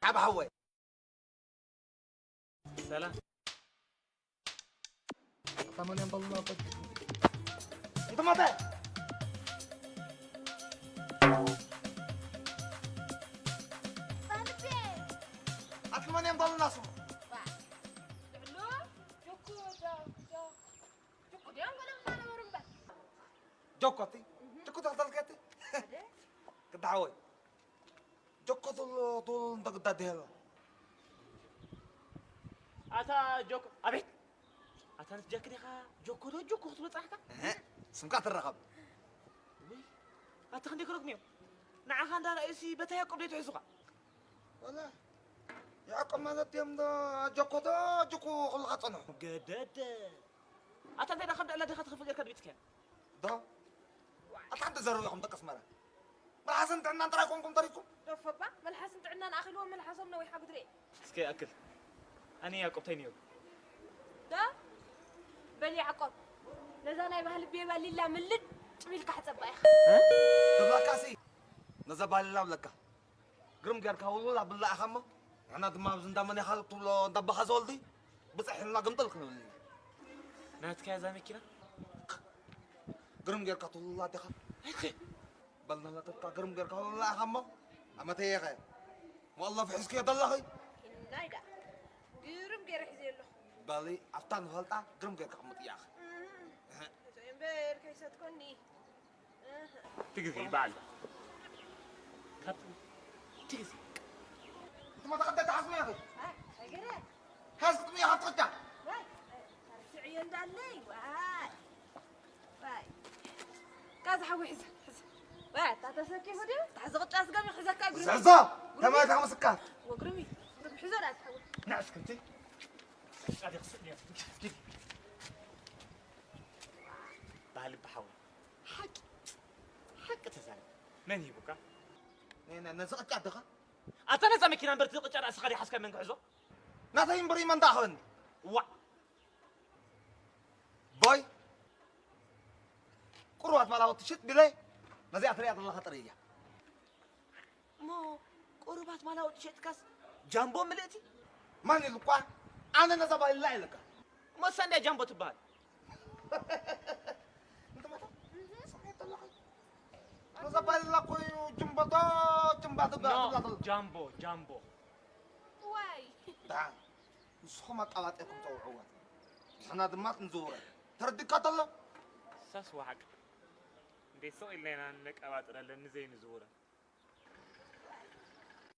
ዓብ ሓወይ። ሰላም። ثمانية مبلغات. انت متى؟ أنت ثمانية مبلغات. ጆኮ ድዮም ገለ ምናነበሩ እምበር። ጆኮ እቲ? ጆኮ ተኽተልከ እቲ? ኣደ? ክዳ ሓወይ። ጆኮ ቱሉ፣ ቱሉ እንተ ግዳ ደሎ። ኣታ ጆኮ፣ ኣቤት! ኣታ ንስ ጃክ ዲኻ ጆኮ ዶ ጆኮ ክትብል ጻሕካ? እህ፣ ስምካ ትረኸብ። ውይ፣ ኣታ ክንደይ ክረግም እዮም? ንዓኻ እንዳ ረኣዩሲ በታ ያዕቆብ ዶ ይትሕዙኻ? ወላ፣ ያዕቆብ ማለት እዮም ዶ ጆኮ ዶ ጆኮ ክብሉኻ ጸንሑ? ገደደ። ኣታ እንታይ ደኣ ካብ ደኣላ ዲኻ ትኸፍል ጌርካ ድቢጽካያ? ዶ? ኣታ ሓንቲ ዘረባ ኢኹም ደቂ ኣስመራ። መልሓስን ጥዕናን ጥራይ ኮንኩም ተሪፍኩም። ዶፈባ፣ መልሓስን ጥዕናን ኣኺልዎ መልሓሶም ነዊሓ ጉድሬ። እስከ ይኣክል። ኣነ ያዕቆብ ታይ ነይሩ? ዶ? በል ያዕቆብ፣ ነዛ ናይ ባህሊ ቤባ ሊላ ምልጭ ሚልካ ሕጸባ ኢኻ። እ? ትብለካሲ፣ ነዛ ባህሊ ሊላ ብለካ። ግርም ጌርካ ውልውል ኣብላ ኢኻ እሞ፣ ንሕና ድማ ኣብዚ እንዳ መን ኢኻ ትብሎ፣ እንዳ ኣባኻ ዘወልዲ፣ ብጽሕ ኢልና ግምጥል ክንብል ኢና። ናትካ እያ እዛ መኪና? ግርም ጌርካ ትውልውላ ዲኻ? ኣይትኸ። በል ናላተካ ግርም ጌርካ ውልውላ ኢኻ እሞ፣ ኣመተየ ኢኻ። ወላሂ ፍሒስክዮ ዘለኺ። ኢናይ ደኣ። ግርም ጌረ ሒዘዮ ኣለኹ። በሊ፣ ኣብታ ንፈልጣ ግርም ጌርካ ቅምጥ እያ። እህ። እህ። እዞ እምበር ከይሰትኮኒ። ትግዚ በዓል። ካብ ትግዚ። እንት መተኸደ ተሓስሞ ያኺ። ሃይ፣ ሃይ ገለ። ሃዝ ክትምያ ካብ ትኽዳ። ዋይ፣ ታርሲ ዕዮ እንዳለይ፣ ዋይ። ዋይ። ካዛ ሓዊ ሕዘ፣ ሕዘ። ዋይ፣ ኣታ ተሰኪፉ ድዩ? ታሕዚ ቅጫ ስገም ይሕዘካ እግሩ። ሕዞ፣ ተማታ ምስካ። ወግርሚ፣ ግርሚ ሕዞ ዳ ትሓዊ። ንዕስ ክንቲ። ጻድቅ ስእሊ። ባህል ብሓዊ። ሓቂ፣ ሓቂ ተዛረብ። መን ሂቡካ? ነ-፣ ነ-፣ ነዚ ቅጫ ኣደኻ? ኣታ ነዛ መኪና እምበር እቲ ቅጫ ርእስኻ ዲኻ ሓዝካ መን ክሕዞ? ናተይ እምበር መን ደኣ ክህበኒ? ዋዕ! ቦይ! ቁሩባት ማላወት ትሽጥ ቢለ ነዚኣ ትሪኣ ዘለኻ ጥርይ እያ። እሞ ቁሩባት ማላወት ትሸጥካስ ጃምቦ ምልእቲ? ማን ኢሉኳ? ኣነ ነዛ ባይላ ኢለካ። እሞ እሳ እንድያ ጃምቦ ትበሃል? እንተ መታ? ስምዒት ኣለኻ? ነዛ ባይላ እኮ እዩ ጅምቦቶ፣ ጅምባ ትበሃል ኖ፣ ትብላ ተሎ። ጃምቦ፣ ጃምቦ። ዋይ። ደሓን፣ ንስኹም ኣቃባጢዕኩም ጸውዕዋ። ንሕና ድማ ክንዝውረ። ተረዲእካ ተሎ? እሳስ ወሓቅ። እንዴ ስቕ ኢልና ኢና ነቀባጥረለን ንዘይንዝውረ።